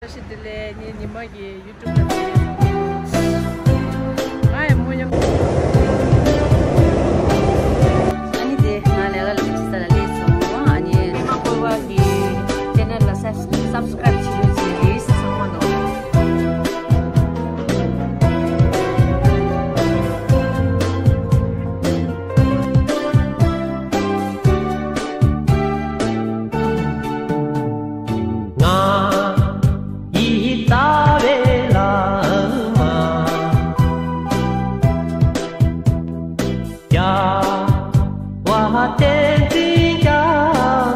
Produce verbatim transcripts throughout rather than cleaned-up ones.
བཀྲ་ཤིས་བདེ་ལེགས། ངའི་ཉི་མ་གི་ཡུ་ཊུབ་ལ་བརྩི་བཞེས་གནང་། ང་ཡང་མོ་ཡང་། ཨ་ནི་དེ་ང་ལས་ཀ་ལས་ཀྱི་ས་ལ་སླེབས་སོང་། ཨ་ནི་ཉི་མ་ཀོ་བ་གི་ཆེ་ནལ་ལ་སབ་སི་ཀ་རེབ་བྱེད་རྒྱུ་བྱེད་རེས་ཚང་མ་ནོ། ང་ཡི་རྩ་བའི་བླ་མ། རྒྱལ་བ་བསྟན་འཛིན་རྒྱ་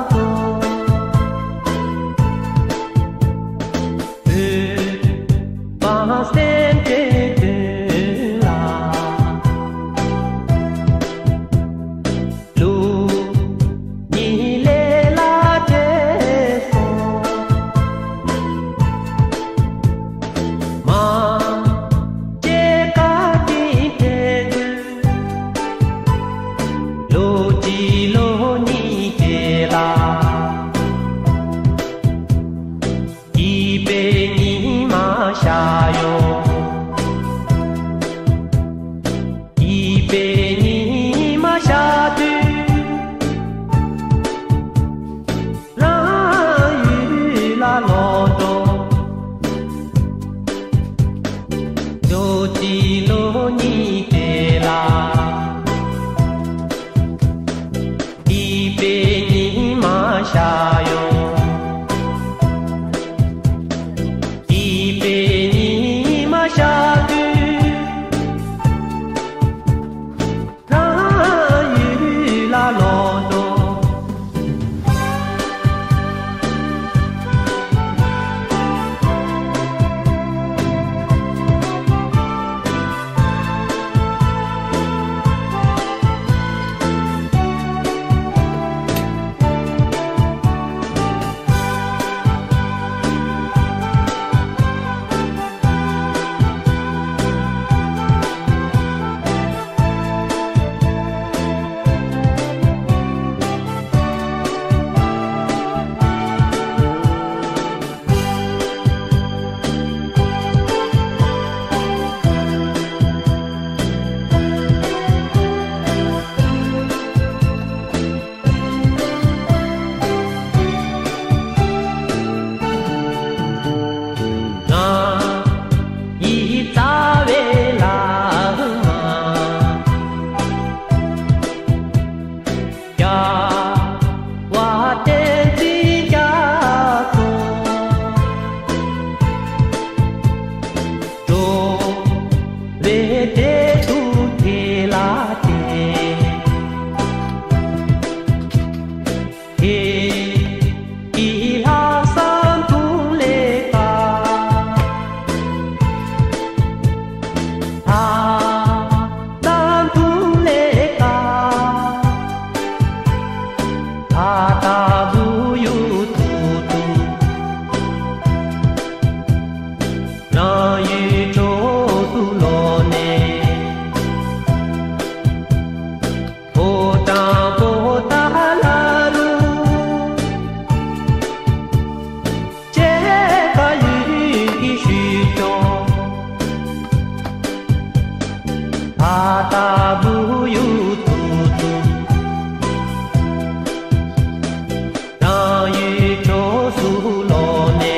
མཚོ། བོད་པ་སེམས་ཅན་ཀུན་ལ། ལུགས་གཉིས་ལས་ལ་བྲེལ་སོང་། མ་སྐྱེས་བཀའ་དྲིན་དྲན་དགོས། ལོ་གཅིག་ལོ་གཉིས་བྲེལ་ལ། སྐྱིད་པའི་ཉི་མ་ཤར་ཡོང་། སྐྱིད་པའི་ཉི་མ་ཤར་དུས། རང་ཡུལ་ལ་ལོག་འགྲོ། ལོ་གཅིག་ལོ་གཉིས་བྲེལ་ལ། སྐྱིད་པའི་ཉི་མ་ཤར་ཡོང་། སྐྱིད་པའི་ཉི་མ་ཤར་དུས། རང་ཡུལ་ལ་ལོག་འགྲོ། ང་ཡི་རྩ་བའི་བླ་མ། རྒྱལ་བ་བསྟན་འཛིན་རྒྱ་མཚོ། འགྲོ་བའི་གྲལ་དུ་དེ་ལ་བསྡད། དེ་ཡི་ལྷག་བསམ་དུང་ལས་དཀར། ལྷག་བསམ་དུང་ལས་དཀར། ད་ལྟ་བུ་ཡུ་ཐུག་ཐུག་རང་ཡུལ་ཕྱོགས་སུ་ལོག་ནས། ཕོ་བྲང་པོ་ཏཱ་ལ་རུ། བཅས་པ་ཡུལ་གྱི་ཤུལ་ཕྱོགས། ད་ལྟ་བུ་ཡུ་ཐུག་ཐུག་རང་ཡུལ་ཕྱོགས་སུ་ལོག་ནས།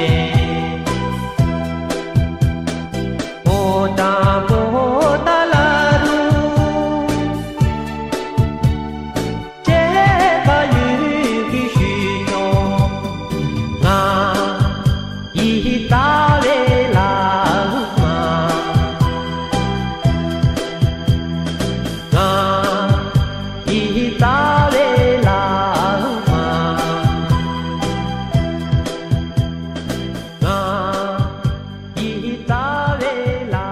ཕོ་བྲང་པོ་ཏཱ་ལ་རུ། བཅས་པ་ཡུལ་གྱི་ཤུལ་ཕྱོགས། ང་ཡི་རྩ་བའི་བླ་མ། ང་ཡི་རྩ་བའི་བླ་མ། ང་ཡི་རྩ་བའི་བླ་མ།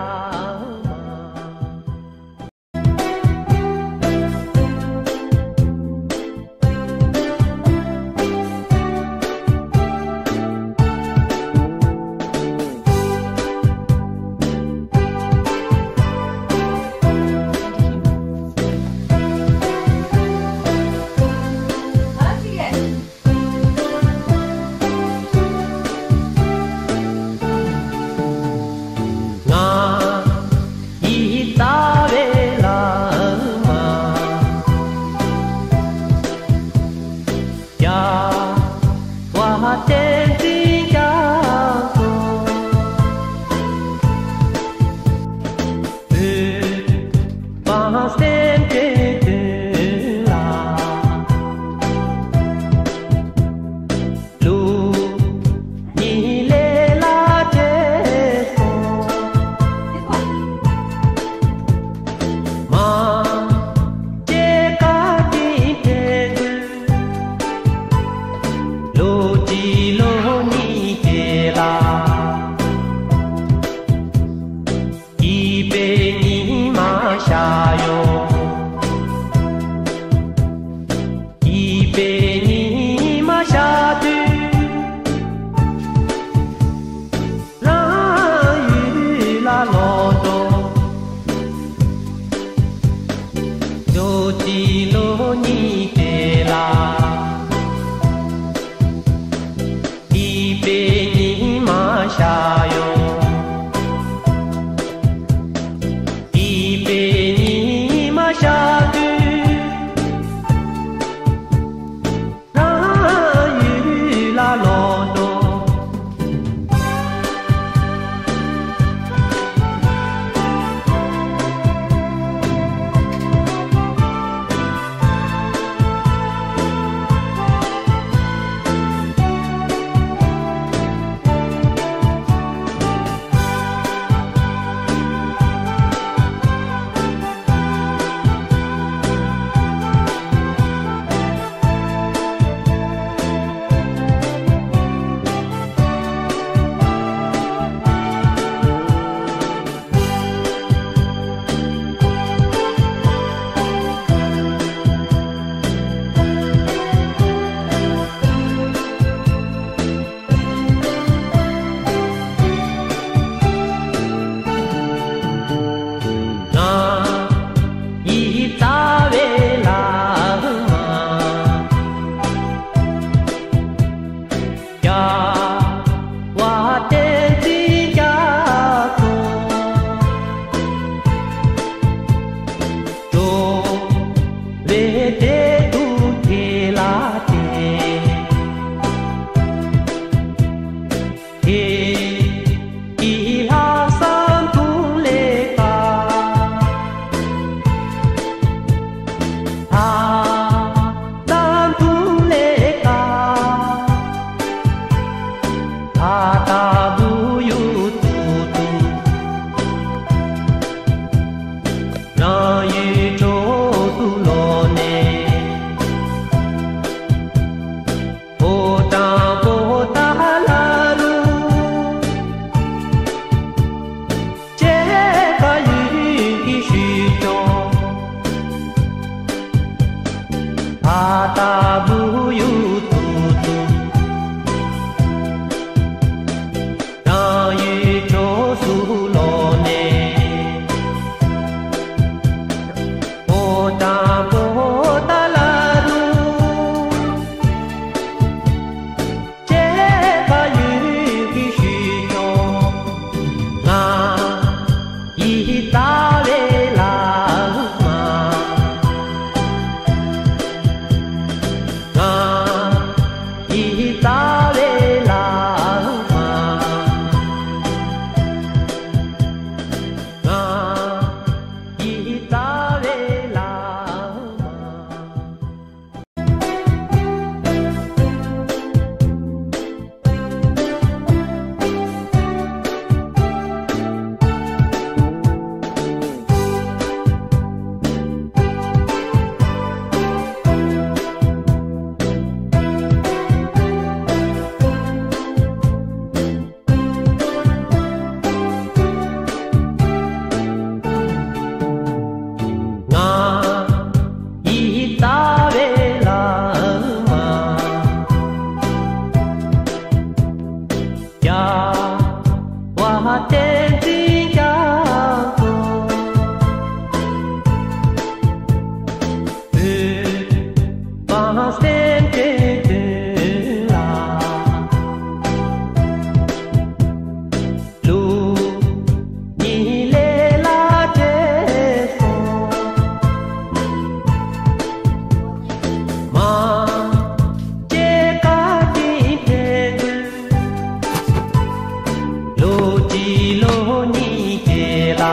རྡོ་རྗེ་ལོ་གཉིས་དེ་ལ།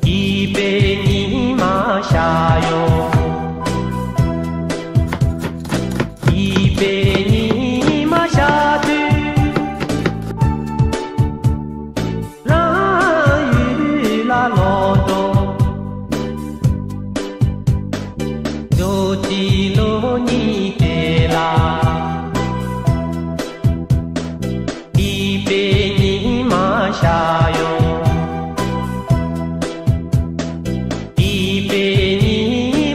སྐྱིད་པའི་ཉི་མ་ཤར་ཡོང་། སྐྱིད་པའི་ཉི་མ་ཤར་དུས། རང་ཡུལ་ལ་ལོག་འགྲོ། རྡོ་རྗེ་ལོ་གཉིས་དེ་ལ། སྐྱིད་པའི་ཉི་མ་ཤར་ཡོང་། སྐྱིད་པའི་ཉི་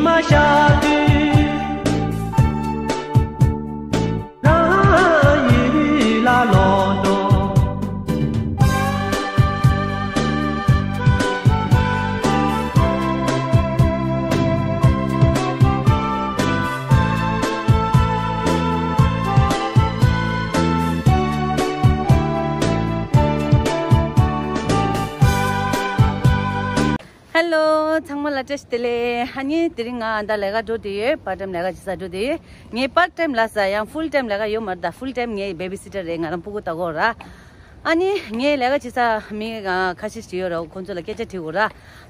མ་ཤར་དུས། རང་ཡུལ་ལ་ལོག་འགྲོ། ཧེ་ལོ། ཚང་མ་ལ་བཀྲ་ཤིས་བདེ་ལེགས། ཨ་ནི་དེ་རིང་ང་ད་ལས་ཀ་འགྲོ་བསྡད་ཡོད། པར་ཊའིམ་ལས་ཀ་བྱེད་ས་འགྲོ་བསྡད་ཡོད། ངས་པར་ཊའིམ་ལབ་ས་ཡང་ཕུལ་ཊའིམ་ལས་ཀ་ཡོད་མ་རེད། ད་ཕུལ་ཊའིམ་ངའི་བེ་བི་སི་ཊར་རེད། ང་རང་སྤུ་གུ་ལྟ་གི་ཡོད་ར། ཨ་ནི་ངའི་ལས་ཀ་བྱེད་ས་མི་ཨ་ཁ་ཤས་ཤིག་ཡོད་ར། ཁོང་ཚོ་ལ་སྐད་ཆ་དྲི་དགོས་ར།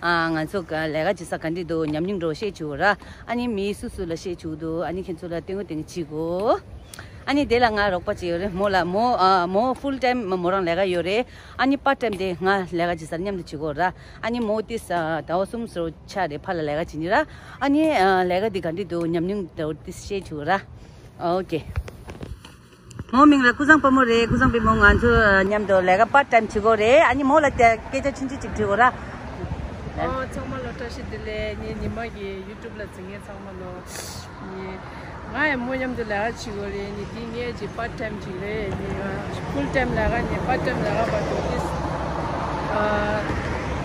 ཨ་ང་ཚོ་ལས་ཀ་བྱེད་ས་ག་འདྲ་འདུག་ཉམས་མྱོང་འདྲ་བོ་བཤད་བཅུག་དགོས་ར། ཨ་ནི་མི་སུ་སུ་ལ་བཤད་བཅུག་འདུག་ཨ་ནི་ཁྱེད་ཚོ་ལ་སྟོན་གི་སྟོན་གི་བྱེད་དགོས། ཨ་ནི་དེ་ལ་ང་རོགས་པ་བྱེད་ཡོད་རེད། མོ་ལ་མོ་ཨ་མོ་ཕུལ་ཊའིམ་མོ་རང་ལས་ཀ་ཡོད་རེད། ཨ་ནི་པར་ཊའིམ་དེ་ང་ལས་ཀ་བྱེད་སར་མཉམ་དུ་བྱེད་དགོས་ར། ཨ་ནི་མོ་ཏིས་ཟླ་བ་གསུམ་སོ་ཆ་རེ་ཕར་ལ་ལས་ཀ་བྱེད་ནི་ར། ཨ་ནི་ལས་ཀ་འདི་ག་འདྲ་འདུག་ཉམས་མྱོང་འདྲ་བོ་ཏིས་བཤད་བཅུག་ར། ཨོ་ཀེ། མོ་མིང་ལ་ཀུན་བཟང་དཔལ་མོ་རེད། ཀུན་བཟང་དཔལ་མོ་ང་ཚོ་མཉམ་དུ་ལས་ཀ་པར་ཊའིམ་བྱེད་དགོས་རེད། ཨ་ནི་མོ་ལ་སྐད་ཆ་ཆུང་ཆུང་ཅིག་དྲི་དགོས་ར། ཨོ་ཚང་མ་ལ་བཀྲ་ཤིས་བདེ་ལེགས། ངའི་ཉི་མ་གི་ཡུ་ཊུབ་ལ་གཟིགས་མཁན་ཚང་མ་ལ། ནི། ང་ཡང་མོ་མཉམ་དུ་ལས་ཀ་བྱེད་དགོས་རེད། ནི་འདི་ངའི་ཅིག་པར་ཊའིམ་ཅིག་རེད། ནི་ཕུལ་ཊའིམ་ལས་ཀ་ནི་པར་ཊའིམ་ལས་ཀ་བར་དུ་ཏིས་ཨ་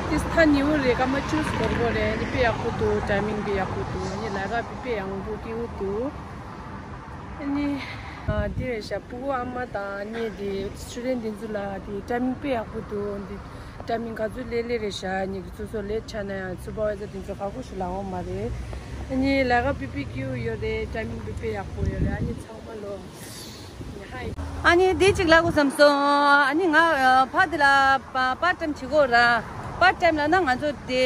ཏིས་ཐ་ཉི་འུ་རེ་སྐར་མ་བཅུ་འགོར་དགོས་རེད། ནི་དཔེ་ཡག་པོ་འདུག་ཊའི་མིང་དཔེ་ཡག་པོ་འདུག་ནི་ལས་ཀ་དཔེ་དཔེ་ཡག་པོ་སྐྱིད་པོ་འདུག་ནི་ཨ་འདི་རེད་ཤག་སྤུ་གུ་ཨ་མ་དང་ནི་འདི་སི་ཊུ་ཌེན་ཊི་འདི་ཚོ་ལ་འདི་ཊའི་མིང་དཔེ་ཡག་པོ་འདུག་འདི། ཊའི་མིང་ག་ཚོད་ལས་ལས་རེད་ཤག་ཉིད་ཀྱི་སོ་སོ་ལས་ཆ་ན་ཡང་སུ་པར་ཝའི་ཛར་དེ་ཚོ་ཁག་པོ་ཞིག་ལབ་འོང་མ་རེད། ཨ་ནི་ལས་ཀ་པི་པི་ཀིའུ་ཡོད་རེད། ཊའི་མིང་པི་པི་ཡག་པོ་ཡོད་རེད། ཨ་ནི་ཚང་མ་ལོ། ཧའི། ཨ་ནི་དེ་གཅིག་ལབ་དགོས་བསམ་སོང་། ཨ་ནི་ང་ཕ་དེ་ལ་པ་པར་ཊའིམ་བྱེད་དགོས་ར། པར་ཊའིམ་ལབ་ན་ང་ཚོ་དེ་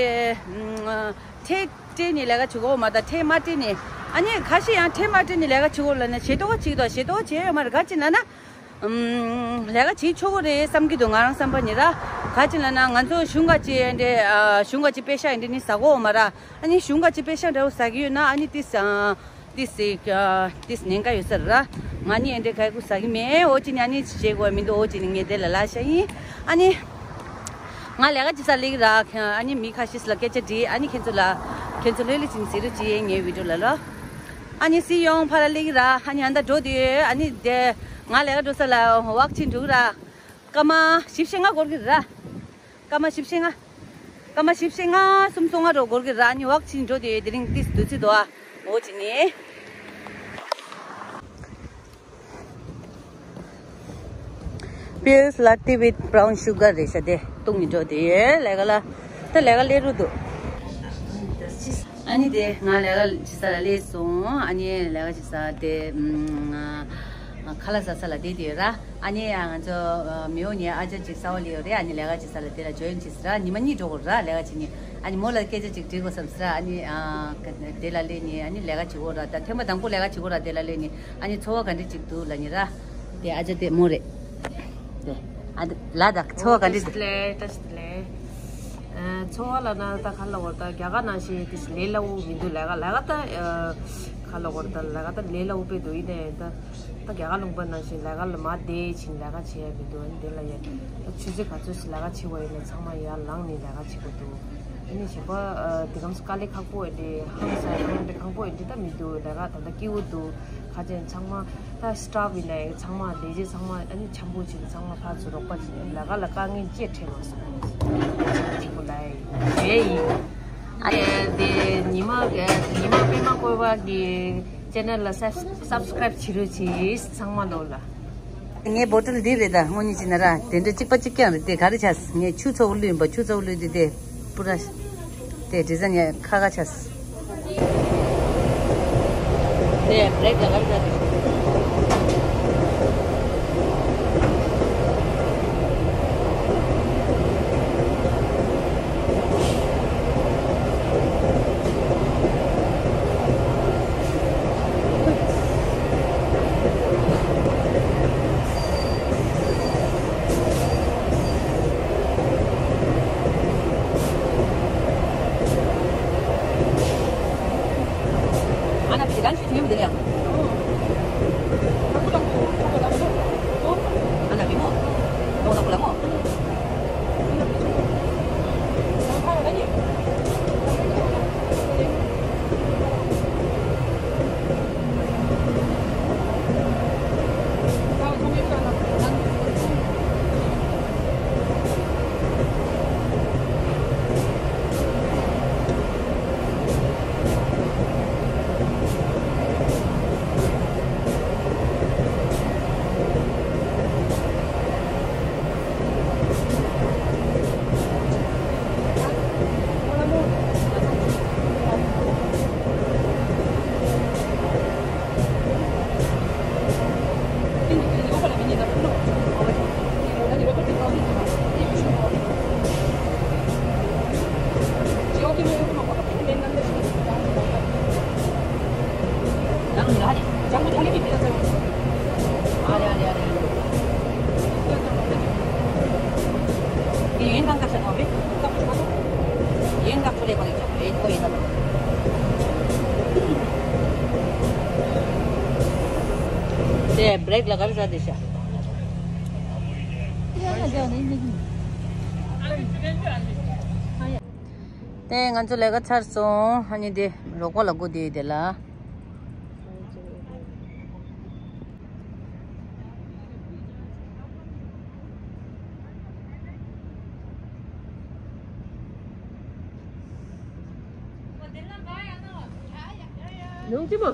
ཨ་ཁྲལ་སྤྲད་ནས་ལས་ཀ་བྱེད་དགོས་མ་གཏོགས་ཁྲལ་མ་སྤྲད་ནས། ཨ་ནི་ཁ་ཤས་ཡང་ཁྲལ་མ་སྤྲད་ནས་ལས་ཀ་བྱེད་དགོས་ལབ་ན་ཞེ་ཏོག་ཅིག་དང་ཞེ་ཏོག་བྱས་ཡོད་མ་རེད། ག་ཅི་ལབ་ན། ཨུམ། ལས་ཀ་བྱེད་ཆོག་གི་རེད་བསམ་གྱི་འདུག་ང་རང་བསམ་པ་ནི་ར། ག་ཅི་ལབ་ན་ང་ཚོ་གཞུང་ག་ཅི་འདྲ་ཨ་གཞུང་ག་ཅི་པེ་ཤག་འདྲ་ནི་ཟ་གོ་མ་ར། ཨ་ནི་གཞུང་ག་ཅི་པེ་ཤག་འདྲ་བོ་ཟ་གི་ཡོད་ན་ཨ་ནི་ཏིས་ཨ་ཏིས་ཨ་ཏིས་ཉེན་ཁ་ཡོད་ས་ར། ང་ནི་འདྲ་ག་གུ་ཟ་གི་མེད། འོ་ཅི་ནི་ཨ་ནི་བྱེད་དགོས་མི་འདུག་འོ་ཅི་ནི་ངས་དེ་ལ་ལ་ཤ་ཡིན། ཨ་ནི་ང་ལས་ཀ་ཅི་ས་ལེགས་ར། ཨ་ནི་མི་ཁ་ཤས་ལ་སྐད་ཆ་དྲིས། ཨ་ནི་ཁྱེད་ཚོ་ལ་ཁྱེད་ཚོ་ལོས་ལི་ཅིན་ཟེར་རུ་ཅི་ཡེ་ངའི་བི་ཌིའོ་ལ་ལོ། ཨ་ནི་སི་ཡོང་ཕ་ལ་ལེགས་ར། ཨ་ནི་ཨ་ད་འགྲོ་དུས་ཨ་ནི་དེ་ང་ལས་ཀ་འགྲོ་ས་ལ་ཝག་ཕྱིན་འགྲོ་གི་ར། སྐར་མ་བཞི་བཅུ་ཞེ་ལྔ་འགོར་གི་ར། སྐར་མ་བཞི་བཅུ་ཞེ་ལྔ། སྐར་མ་བཞི་བཅུ་ཞེ་ལྔ་གསུམ་སོ་ལྔ་འགྲོ་འགོར་གི་ར། ཨ་ནི་ཝག་ཕྱིན་འགྲོ་དུས་དེ་རིང་ཏིས་དུས་ཚོད་དོ་ཨ། འོ་ཅི་ནི། Pills latte with brown sugar རེད་ཤག་དེ་བཏུང་ནི་འགྲོ་དེ་ཡོད་ལས་ཀ་ལ། ད་ལས་ཀ་ལས་རུ་འདུག་ཨ་ནི་དེ་ང་ལས་ཀ་བྱེད་ས་ལ་སླེབས་སོང་། ཨ་ནི་ལས་ཀ་བྱེད་ས་དེ་ཨམ། ཁ་ལག་ཟ་ས་ལ་བསྡད་དེ་ཡོད་ར། ཨ་ནི་ང་ཚོ་མེའོ་ནས་ཨ་ཅག་ཅིག་གསར་པ་སླེབས་ཡོད་རེད། ཨ་ནི་ལས་ཀ་བྱེད་ས་ལ་དེ་ལ་ཇོ་ཡིན་བྱེད་ས་ར། ཉི་མ་གཉིས་འགྲོ་དགོས་ར་ལས་ཀ་བྱེད་ནི། ཨ་ནི་མོ་ལ་སྐད་ཆ་ཅིག་དྲིས་དགོས་བསམ་ས་ར། ཨ་ནི་ཨ་དེ་ལ་སླེབས་ནི་ཨ་ནི་ལས་ཀ་བྱེད་དགོས་ར། ད་ཐེངས་མ་དང་པོ་ལས་ཀ་བྱེད་དགོས་ར། དེ་ལ་སླེབས་ནི་ཨ་ནི་འཚོ་བ་ག་འདྲ་ཅིག་འདུག་ལབ་ནི་ར། དེ་ཨ་ཅག་དེ་མོ་རེད། དེ་ཨ་དེ་ལ་ད་འཚོ་བ་ག་འདྲ་འདུག་བཀྲ་ཤིས་བདེ་ལེགས། བཀྲ་ཤིས་བདེ་ལེགས། ཨ་འཚོ་བ་ལ་ན་ད་ག་ལ་བར་ད་རྒྱ་གར་ནང་བཞིན་དེ་ལས་སླ་བོ་མི་འདུག་ལས་ཀ་ལས་ཀ་ད་ཨ་ག་ལ་བར་ད་ལས་ཀ་ད་ལས་སླ་བོ་དཔེ་འདུག་ཡིན་ནའི་ད། ད་རྒྱ་གར་ལུང་པ་ནང་བཞིན་ལས་ཀ་ལ་མ་བསྡད་ཕྱིན་ལས་ཀ་བྱེད་ཡ་མི་འདུག་ཨ་ནི་དེ་ལ་ཡ་ད་ཆུ་ཚོད་ག་ཚོད་ཞིག་ལས་ཀ་བྱེད་པ་ཡིན་ན་ཚང་མ་ཡར་ལངས་ནས་ལས་ཀ་བྱེད་དགོས་འདུག་ཨ་ནི་གཞན་པ་ཨ་དེ་གམ་དཀའ་ལས་ཁག་པོ་ཡིན་དེ་ཧང་སང་ཡང་དེ་ཁག་པོ་ཡིན་དེ་ད་མི་འདུག་ལས་ཀ་ད་ལྟ་སྐྱིད་པོ་འདུག་ག་ཅན་ཚང་མ་ད་སི་ཊཕ་ཡིན་ན་ཡང་ཚང་མ་ལས་བྱེད་ཚང་མ་ཨ་ནི་འཆམ་པོ་བྱེད་ཚང་མ་ཕར་ཚུར་རོགས་པ་བྱེད་ལས་ཀ་ལ་དཀའ་ངལ་ཅི་འཕྲད་མ་སོང་། སྐྱིད་པོ་ལ་ཡིན་ཡིན། ཨ་ནི་དེ་ཉི་མ་ཉི་མ་པད་མ་བཀོད་པ་གི་ཅེ་ནལ་ལ་སབ་སབ་སི་ཀ་རའིབ་བྱེད་རོགས་གྱིས་ཚང་མ་ལོ་ལ། ངའི་བོ་ཊལ་འདི་རེད་ད། དངོས་གནས་བྱས་ན་ར་དེ་འདྲ་གཅིག་པ་གཅིག་རྐྱང་རེད། དེ་ག་རེ་བྱས། ངས་ཆུ་ཚ་བོ་བླུགས་ཡིན་པ། ཆུ་ཚ་བོ་བླུགས་དེ་དེ་པུ་ར་དེ་ཌི་ཛའིན་ཡ་ཁ་ཁ་བྱས། དེ་བྷི་རེག་ལ་ག་རེ་བྱས། ब्रेक लगाएर जाँदैछ। त्यहाँ जाने, त्यहाँ जाने। དེ་ང་ཚོ་ལས་ཀ་ཚར་སོང་། ཨ་ནི་དེ་རོགས་པ་ལ་སྒུག་བསྡད་ཡོད་དེ་ལ། ཡོང་ཅི་མོ།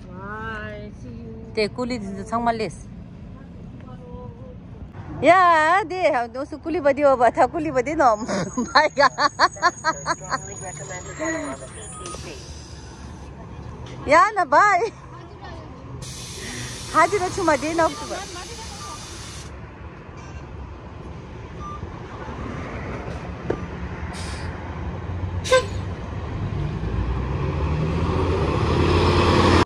Bye, see you. དེ་ཀུ་ལི་འདི་ཚོ་ཚང་མ་སླེབས། ཡ་དེ་ཧ་དོ་སུ་ཀུ་ལི་བ་དི་བ་བ་ཐ་ཀུ་ལི་བ་དི་ནོ། བའི་ག་ཡ་ན་བའི། ཧ་ཅི་རོ་ཆུ་མ་དེ་ནོ།